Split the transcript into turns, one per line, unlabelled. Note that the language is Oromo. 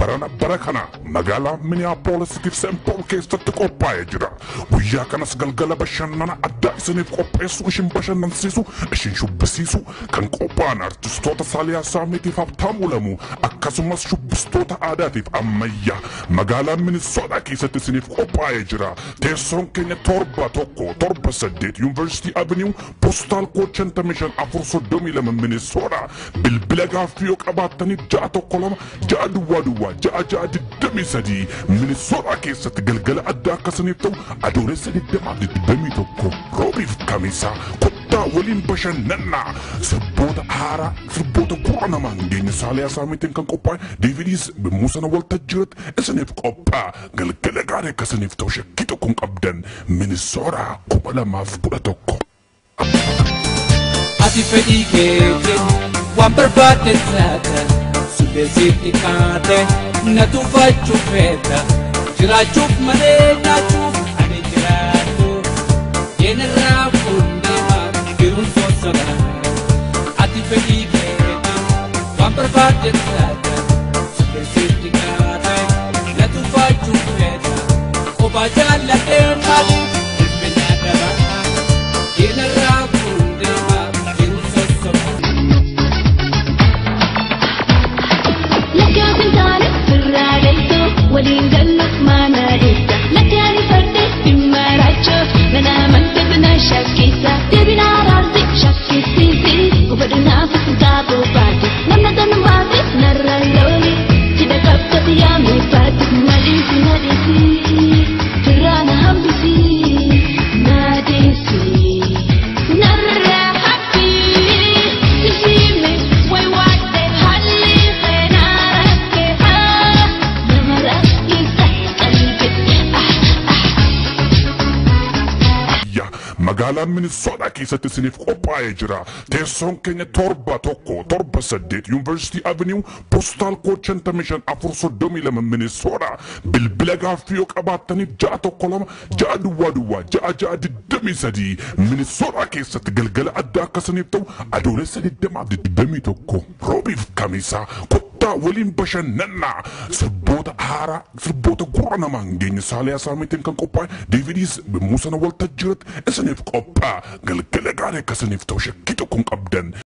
Barana bara kana magaalaa Minneapolis fi St. Paul keessatti qophaa'ee jira. Guyyaa kanas galgala bashannana addaa isiniif qopheessu, ishin bashannansiisu, ishin shubbisiisu kan qophaa'an artistoota Saaliyaa Saamiitiif Habtaamuu Lamuu, akkasumas shubbistoota aadaatiif ammayyaa magaalaa Minnesota keessatti isiniif qophaa'ee jira. Teessoon keenya 7178 University Avenue, postal code 55432, Minnesota. Bilbila gaaffii yoo qabaattaniif 612 600 6623. Minnesota keessatti galgala addaa akkasiniif ta'u Adoolessa 20 21, Roobiif Kamisaa, kottaa waliin bashannannaa. Sirboota haaraa, sirboota gurra namaa hin geenye Saaliyaa Saamiitiin kan qophaa'e DVDs yommuu sana waltajjii irratti isiniif qophaa'a. Galgala gaarii akkasiniif ta'u shakkii tokko hin qabdan. Minnesota 2011.
Ati fedhii keetiin waan barbaadde taata, subeesitti kaate na tuffachuu feeta. Jiraachuuf malee nyaachuuf ani jiraadhu, yeenirraa fuundeema jiruun sossoba. Ati fedhii keetiin waan barbaadde taata, subeesitti kaate na tuffachuu feeta. Kophaa jaalladhee maaliif ulfina dhaba? Yeenirraa fuundeema jiruun sossoba.
Lakkaan fintaane firraa galtoo waliin gallu maanaa eessa, lakkaan ifadhe dhimma nana amante bina shakkisa deebina araarsi shakkisiisi hubadhu naaf taaboo baate namna tanumaaf narra looli cidha qabdati yaamee baate nadhiisi nadhiisi firraa na hambisi nadhiisi narra hafi sisiime way waadde halli seenaa haa nama rakkisa qalbi ah ah.
Ya magaalaa Minnesota keessatti isiniif qophaa'ee jira. Teessoon keenya 7178 University Avenue, postal code 55432, Minnesota. Bilbila gaaffii yoo qabaattaniif 612 600 6623. Minnesota keessatti galgala addaa akkasiniif ta'u Adoolessa 20 21, Roobiif Kamisaa, kottaa waliin bashannannaa. Sirboota haaraa, sirboota gurra namaa hin geenye Saaliyaa Saamiitiin kan qophaa'e DVDs yommuu sana waltajjii irratti isiniif qophaa'a. Galgala gaarii akkasiniif ta'u shakkii tokko hin qabdan.